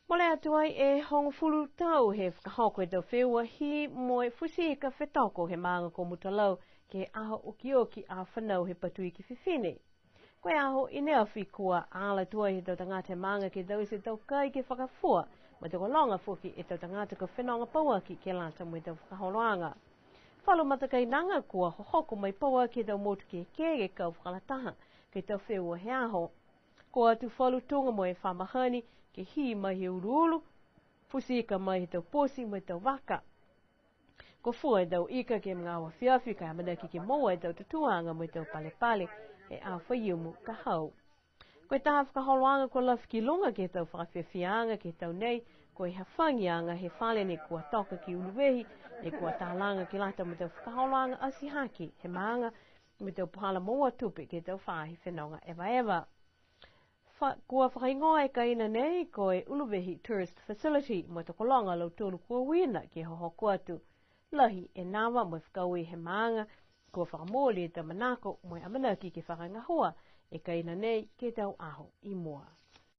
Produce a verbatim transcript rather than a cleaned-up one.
Mole atu ai e hogofulu tau he fakahoko e tau feua hī mo e futi ika fetoko he maaga ko Mutalau ke he aho okioki a fanau he Patuiki Fifine. Ko e aho i ne afi kua ala tuai he tau tagata he maaga ke taute e tau kai ke fakafua, mo e tokologa foki e tau tagata kua fenoga pauaki ke lata mo e tau fakaholoaga. Falu matakainaga kua hohoko mai pauaki he tau motu ke ke ke kau fakalataha ke he tau feua he aho. Kua atu falu tuga mo e fa mahani ke hī mai he uluulu, futi ika mai he tau poti mo e tau vaka. Kua fua e tau ika ke he magaaho afiafi ka e amanaki ke moua e tau tutūaga mo e tau palepale he aho Faiumu ka hau. Ko e taha fakaholoaga kua lafi ki luga ke he tau fakafiafiaaga ke he tau nei, ko e hafagiaga he fale ne kua toka ki Uluvehi, ne kua talaga ke lata mo e tau fakaholoaga atihake he maaga mo e tau puhala moua tupe ke he tau faahi fenoga evaeva. Fa, kua fakahigoa e kaina nei ko e Uluvehi Tourist Facility, mo e tokologa a lautolu kua uiina ke hohoko atu. Lahi e nava mo e fakaaue he maaga, kua fakamooli e tau manako mo e amanaki ke fakagahua e kaina nei ke he tau aho i mua.